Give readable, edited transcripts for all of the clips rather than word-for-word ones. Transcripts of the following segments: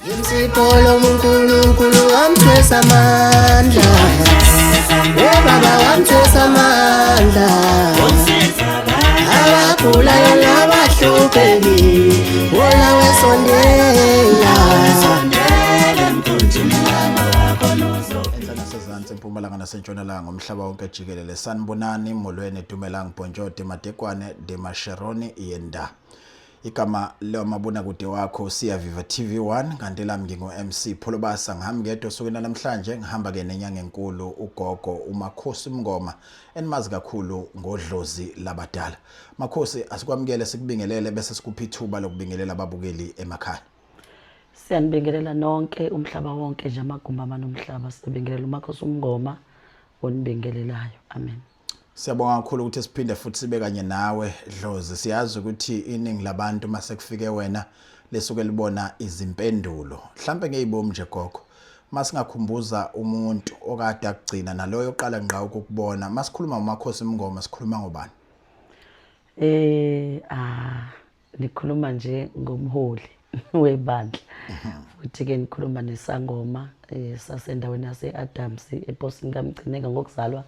Insipho uNkulunkulu wamthwesa amandla. Oh baba wamthwesa amandla. Abagulayo nabahlupheki wona wesondela. Enhla nasezansi, empumalanga nasentshonalanga, umhlaba wonke jikelele, sanibonani, molweni, dumelang, bonjour, demadekwane, demasheroni, yenda. Igama lamabonakude wakho Siyaviva TV1, kanti lami ngingu-MC Pholobasa. Ngihambi ngedwa osukwini namhlanje, ngihamba ke nenyanga enkulu ugogo uMakhosi Mngoma, enimazi kakhulu ngodlozi labadala. Makhosi, asikwamukele, sikubingelele bese sikupha ithuba lokubingelela ababukeli emakhaya. Siyanibingelela nonke, umhlaba wonke nje, amagumbi amanomhlaba. Sibingelela uMakhosi uMngoma onibingelelayo. Amen. Siyabonga kakhulu ukuthi siphinde futhi sibe kanye nawe, Dlozi. Siyazi ukuthi iningi labantu mase kufike wena lesuke libona izimpendulo. Mhlambe ngeyibomi nje gogo, masingakhumbuza umuntu okade akugcina naloyo oqala ngqa ukukubona, masikhuluma ngoMakhosi Mngoma sikhuluma ngobani? Nikhuluma nje ngomholi webandla, futhi ke nikhuluma nesangoma sasendaweni yase-Adams, eposini kaMgcineka. Ngokuzalwa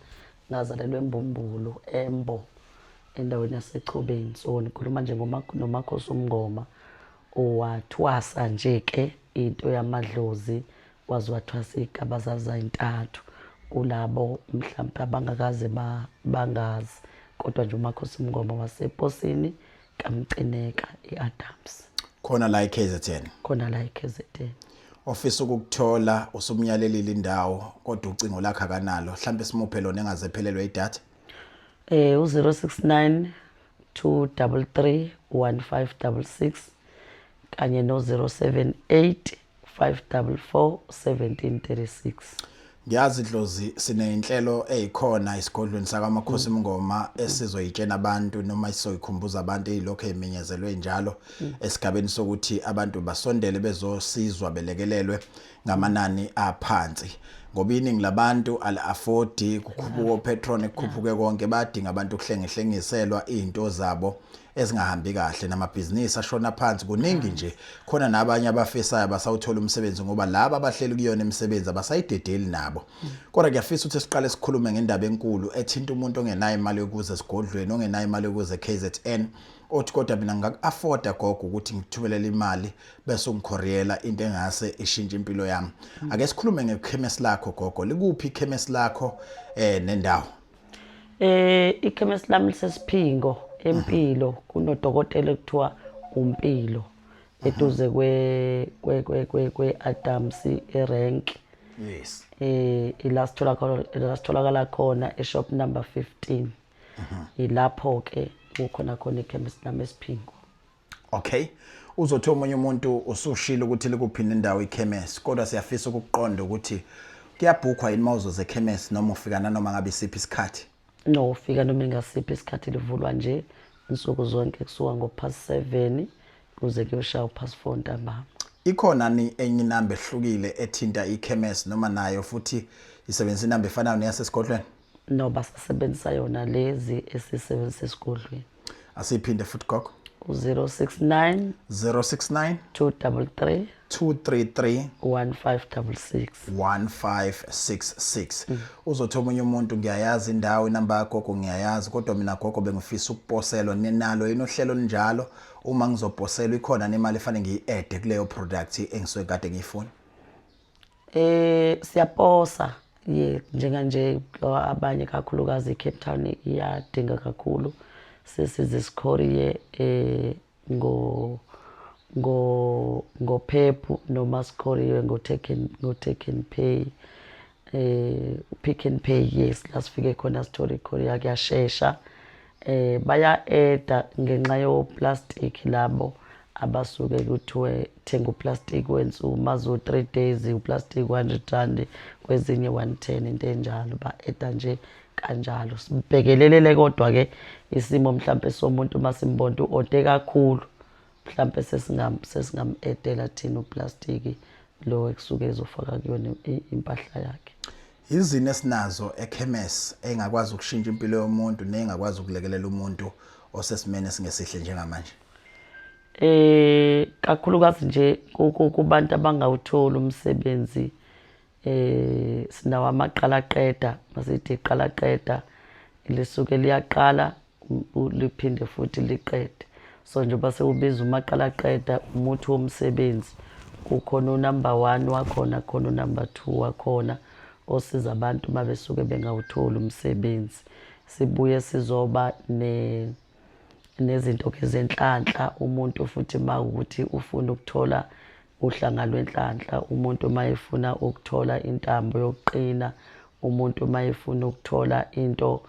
ngazalelwa eMbumbulu, Embo, endaweni yaseChubeni. So nikhuluma nje noMakhosi uMngoma owathwasa nje ke into yamadlozi, waze wathwasa iy'gaba zazayintathu kulabo mhlampe abangakaze bangazi, kodwa nje uMakhosi Mngoma waseposini kaMcineka e-Adams. Khona la eKZN. Khona la eKZN. Ofisa ukukuthola usumnyalelile indawo kodwa ucingo lakhe akanalo, mhlambe simuphe lona engaze ephelelwe idatha. U-069 233 1566 kanye no-078 544 1736. Ngiyazi Dlozi, sineyinhlelo ezikhona esigodlweni sakaMakhosi Mngoma esizoyitshena abantu noma esizoyikhumbuza abantu, ezilokho ezimenyezelwe njalo esigabeni sokuthi abantu basondele bezosizwa, belekelelwe ngamanani aphansi, ngoba iningi labantu ali-affordi. Kukhuphuka opetrol, kukhuphuke konke, badinga abantu ukuhlengehlengiselwa izinto zabo ezingahambi kahle, namabhizinisi ashona phansi, kuningi nje khona. Nabanye abafisayo abasawuthola umsebenzi ngoba laba abahleli kuyona imisebenzi abasayidedeli nabo. Kodwa ngiyafisa ukuthi siqale sikhulume ngendaba enkulu ethinta umuntu ongenayo imali yokuza esigodlweni, ongenayo imali yokuza eKZN, othi kodwa mina ngingaku-afforda gogo ukuthi ngithumelele imali bese ungikhoriyela into engase ishintshe impilo yami. Ake sikhulume ngekhemesi lakho gogo. Likuphi ikhemesi lakho nendawo? Ikhemesi lami lisesiphingo empilo, kunodokotela ekuthiwa uMpilo, eduze kwe Adams erank. Ila sitholakala khona, eshop number 15. Ilapho ke kukhona khona ikhemesi lami esiphingo. Okay, uzothi omunye umuntu usushilo ukuthi likuphi nendawo ikhemesi, kodwa siyafisa ukukuqonda ukuthi kuyabhukhwa yini mawuzoza ekhemesi noma ufika nanoma ngabe isiphi isikhathi? No, ufika noma ingasiphi isikhathi. Livulwa nje insuku zonke kusuka ngo-past 7 kuze kuyoshaya u-past 4 ntambama. Ikhona ni enye inamba ehlukile ethinta ikhemesi noma nayo futhi isebenzisa inamba efanayo neyasesigodlweni? No, basasebenzisa yona lezi esisebenzisa esigodlweni. Asiphinde futhi gogo. U-069 069 233 233 1566. 1566. Uzothi omunye umuntu, ngiyayazi indawo, inamba yagogo ngiyayazi, kodwa mina gogo bengifisa ukuposelwa. Ninalo yini uhlelo olunjalo? Uma ngizoposelwa, ikhona nemali efanele ngiyi-adde kuleyo product engisuke kade ngiyifuna? Siyaposa ye, njenganje abanye, kakhulukazi iCape Town iyadinga kakhulu. Sesize sikhoriye ngo Pep noma sikhoriye ngo Take and Pay, Pick and Pay, yes. La sifike khona sithole icourier, kuyashesha. Baya adda ngenxa yo plastic labo abasuke kuthiwe thenga uplastic wensuku mazo 3 days, uplastic R100, kwezinye 110, into enjalo. Ba-adda nje kanjalo, sibhekelelele. Kodwa ke isimo mhlambe somuntu masimbona u-ode kakhulu, mhlambe sesingam-addela thina uplastic lo ekusuke ezofaka kuyona impahla yakhe. Izini esinazo ekhemesi engakwazi ukushintsha impilo yomuntu nengakwazi ukulekelela umuntu osesimene esingesihle njengamanje? Kakhulukazi nje kubantu abangawutholi umsebenzi, sinawo amaqalaqeda, masithi iqalaqeda lisuke liyaqala liphinde futhi liqede. So njengoba sewubiza umaqalaqeda, umuthi womsebenzi, kukhona unumber 1 wakhona, khona unumber 2 wakhona osiza abantu uma besuke bengawutholi umsebenzi. Sibuye sizoba nezinto ke zenhlanhla, umuntu futhi mawukuthi ufuna ukuthola uhlanga lwenhlanhla, umuntu mayefuna ukuthola intambo yokuqina, umuntu mayefuna ukuthola into,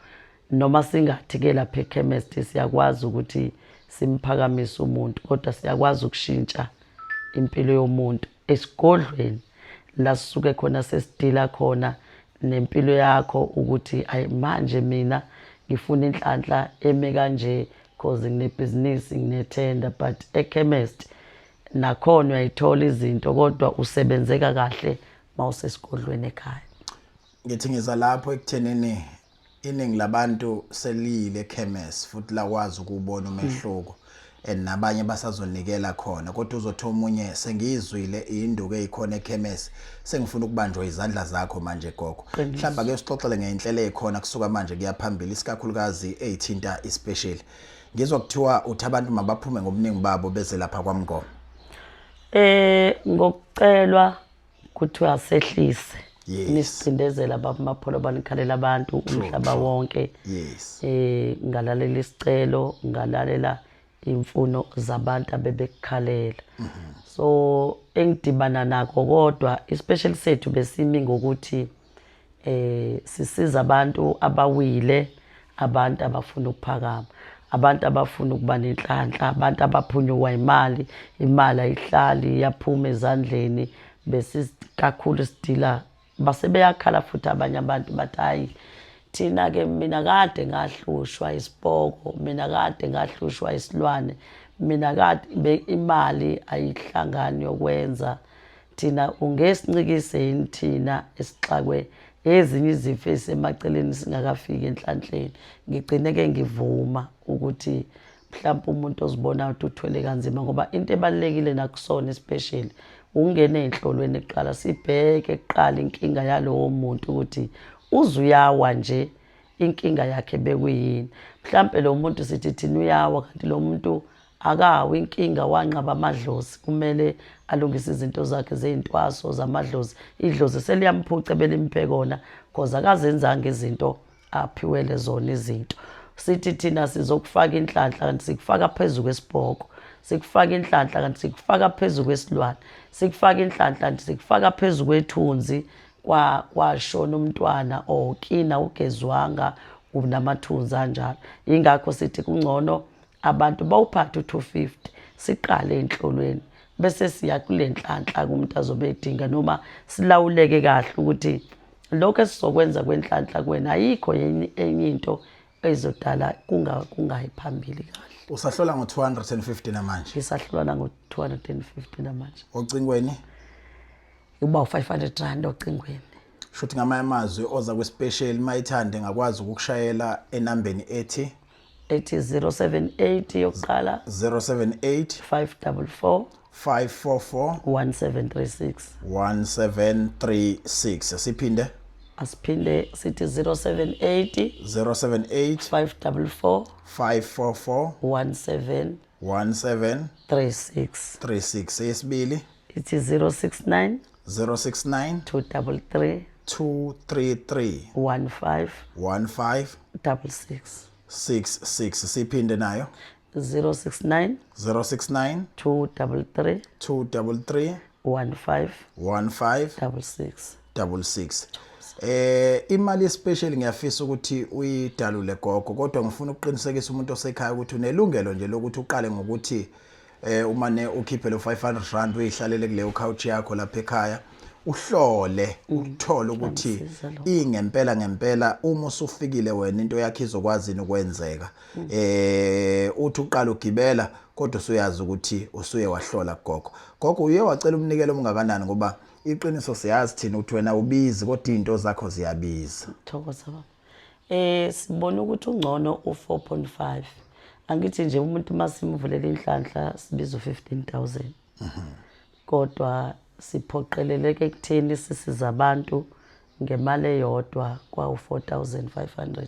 noma singathi ke lapha ekhemesti siyakwazi ukuthi simphakamise umuntu, kodwa siyakwazi ukushintsha impilo yomuntu esigodlweni la sisuke khona sesidila khona nempilo yakho, ukuthi ayi manje mina ngifuna inhlanhla eme kanje cause nginebhizinisi, nginethenda. But ekhemesti nakhona uyayithola izinto, kodwa usebenzeka kahle mawusesigodlweni ekhaya. Ngithi ngiza lapho ekuthenini iningi labantu selile ekhemesi futhi lakwazi ukubona umehluko, and nabanye basazonikela khona, kodwa uzothi omunye sengiyizwile induku eyikhona ekhemesi, sengifuna ukubanjwa izandla zakho manje gogo. Mhlawumbe ake usixoxele ngey'nhlelo ey'khona kusuka manje kuya phambili, isikakhulukazi ey'thinta ispecial. Ngizwa kuthiwa uthi abantu mabaphume ngobuningi babo beze lapha kwaMngoma. Ngokucelwa kuthiwa sehlise. Yes. Nisicindezela baba Mapholo, banikhalela abantu umhlaba wonke. Yes. Ngalalela isicelo, ngalalela imfuno zabantu abebekukhalela. So engidibana nako kodwa especially sethu besimi ngokuthi sisiza abantu abawile, abantu abafuna ukuphakama, abantu abafuna ukuba nenhlanhla, abantu abaphunyukwa imali, imali ayihlali, iyaphuma ezandleni. Bese kakhulu sidila base beyakhala futhi abanye abantu bathi hayi thina ke, mina kade ngahlushwa isipoko, mina kade ngahlushwa isilwane, mina kade imali ayihlangani yokwenza, thina ungesincikise yini thina esixakwe ezinye izifo ezisemaceleni singakafiki enhlanhleni. Ngigcine ke ngivuma ukuthi mhlawumbe umuntu ozibona ukuthi uthwele kanzima, ngoba into ebalulekile nakusona especially ungene ey'nhlolweni kuqala, sibheke kuqala inkinga yalowo muntu ukuthi uze uyawa nje inkinga yakhe bekuyini. Mhlampe lo muntu sithi thina uyawa, kanti lo muntu akawi, inkinga wanqaba amadlozi, kumele alungise izinto zakhe zey'ntwaso zamadlozi. Idlozi seliyamphuca belimphe kona cause akazenzanga izinto aphiwele zona izinto. Sithi thina sizokufaka inhlanhla kanti sikufaka phezu kwesipoko, sikufaka inhlanhla kanti sikufaka phezu kwesilwane, sikufaka inhlanhla kanti sikufaka phezu kwethunzi. Kwashona umntwana okina ugezwanga unamathunzi anjalo. Ingakho sithi kungcono abantu bawuphathe u-250 siqale enhlolweni bese siya kule nhlanhla kumuntu azobe edinga, noma silawuleke kahle ukuthi lokho esizokwenza kwenhlanhla kuwena ayikho enye into ezodala kungayi phambili kahle. Usahlola ngo-250 namanje? Ngisahlola ngo-250 namanje. Ocingweni? Uba u-500 rand ocingweni. Shuthi ngamanye amazwi oza kwi-special mayithande ngakwazi ukukushayela enambeni ethi ethi 078 yokuqala, 078 544 544 1736. 1736. Siphinde? Asiphinde sithi 078 078 544 544 17 17 36. 36. Eyesibili? Ithi 069 069 233 233 15 15 66. 66. Siphinde nayo? 069 069 233 233 15 15 66. 66. Imali especial ngiyafisa ukuthi uyidalule gogo, kodwa ngifuna ukuqinisekisa umuntu osekhaya ukuthi unelungelo nje lokuthi uqale ngokuthi umane ukhiphe lo 500 rand uyihlalele kuleyo couch yakho lapha ekhaya, uhlole uthole ukuthi Angisiza lokho. ingempela ngempela uma usufikile wena into yakhe izokwazi ukwenzeka. Uthi uqala ugibela kodwa usuyazi ukuthi usuye wahlola gogo. Gogo, uye wacela umnikelo omngakanani? Ngoba iqiniso siyazi thina ukuthi wena ubizi, kodwa izinto zakho ziyabiza. Thokoza baba. Sibona ukuthi ungcono u4.5. Angithi nje umuntu uma simvulela inhlanhla sibiza u-15,000. Kodwa siphoqeleleke ekutheni sisize abantu ngemali eyodwa kwawu-4500.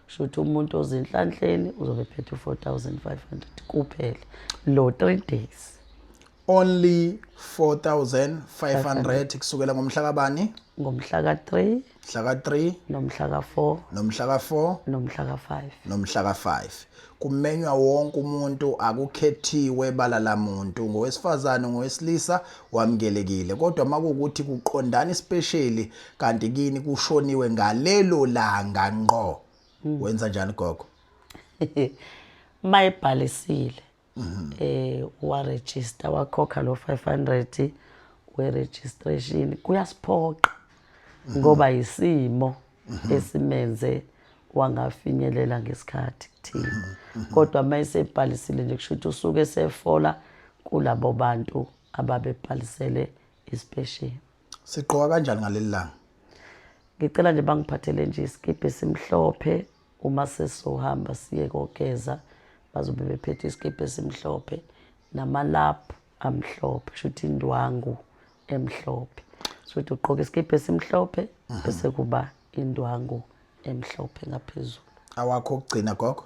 Kusho ukuthi umuntu ozinhlanhleni uzobe phethe u-4500 kuphela lo 3 days. Only 4500 kusukela ngomhla kabani? Ngomhla ka-3. Mhla ka-3. Nomhla ka-4. Nomhla ka-4. Nomhla ka-5. Nomhla ka-5. Kumenywa wonke umuntu, akukhethiwe bala lamuntu, ngowesifazane ngowesilisa wamukelekile. Kodwa makuwukuthi kuqondana especially kanti kini kushoniwe ngalelo langa ngqo, wenza njani gogo? Mayebhalisile wa register wakhokha lo 500 we registration, kuyasiphoqa ngoba isimo esimenze wangafinyelela ngesikhathi kuthina. Kodwa mayesebhalisile nje kusho ukuthi usuke sefola kulabo bantu ababebhalisele ispecial. Sigqoka kanjani ngaleli langa? Ngicela nje bangiphathele nje isikibha esimhlophe. Uma sesizohamba siye kogeza bazobe bephethe isikibha esimhlophe namalaphu amhlophe, kusho ukuthi indwangu emhlophe. Kusho ukuthi ugqoka isikibha esimhlophe bese kuba indwangu emhlophe ngaphezulu. Awakho okugcina gogo?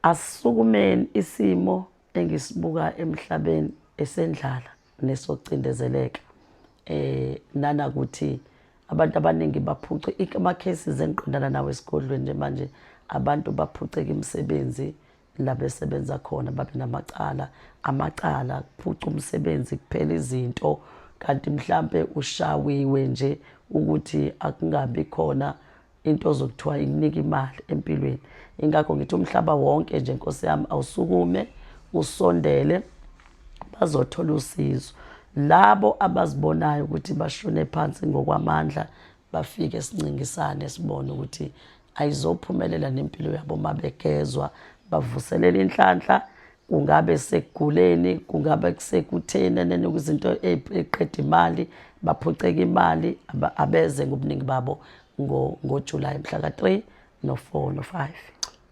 Asisukumeni, isimo engisibuka emhlabeni esendlala nesokucindezeleka, nanakuthi abantu abaningi baphuce ama cases engiqondana nawo esigodlweni nje manje, abantu baphuceka imisebenzi la besebenza khona, babe namacala, amacala kuphuca umsebenzi, kuphela izinto, kanti mhlambe ushawiwe nje ukuthi akungabi khona into ozokuthiwa ikunika imali empilweni. Ingakho ngithi umhlaba wonke nje, Nkosi yami, awusukume usondele, bazothola usizo. Labo abazibonayo ukuthi bashone phansi ngokwamandla bafike sincingisane sibone ukuthi ayizophumelela nempilo yabo mabegezwa, bavuselela inhlanhla. Kungabe sekuguleni, kungabe kusekutheni nene izinto eqeda imali, baphuceka imali, abeze ngobuningi babo ngoJuly mhla ka-3 no-4 no-5.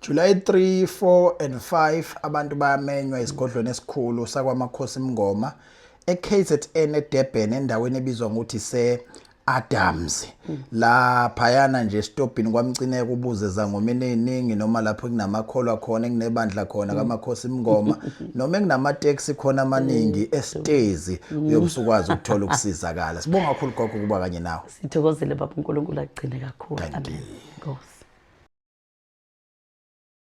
July 3, 4 and 5 abantu bayamenywa esigodlweni esikhulu sakwaMakhosi Mngoma eKZN eDurban, endaweni ebizwa ngokuthi se Adams. La phayana nje stopini kwaMcineka, ubuze zangomeni eziningi noma lapho kunamakholwa khona, enginebandla khona kaMakhosi Mngoma, noma enginamateksi khona amaningi esitezi, uyobusukwazi ukuthola ukusizakala. Sibonga kakhulu gogo kuba kanye nawe. Sithokozile baba, uNkulunkulu agcine kakhulu. Thank Amen. you. Nkosi.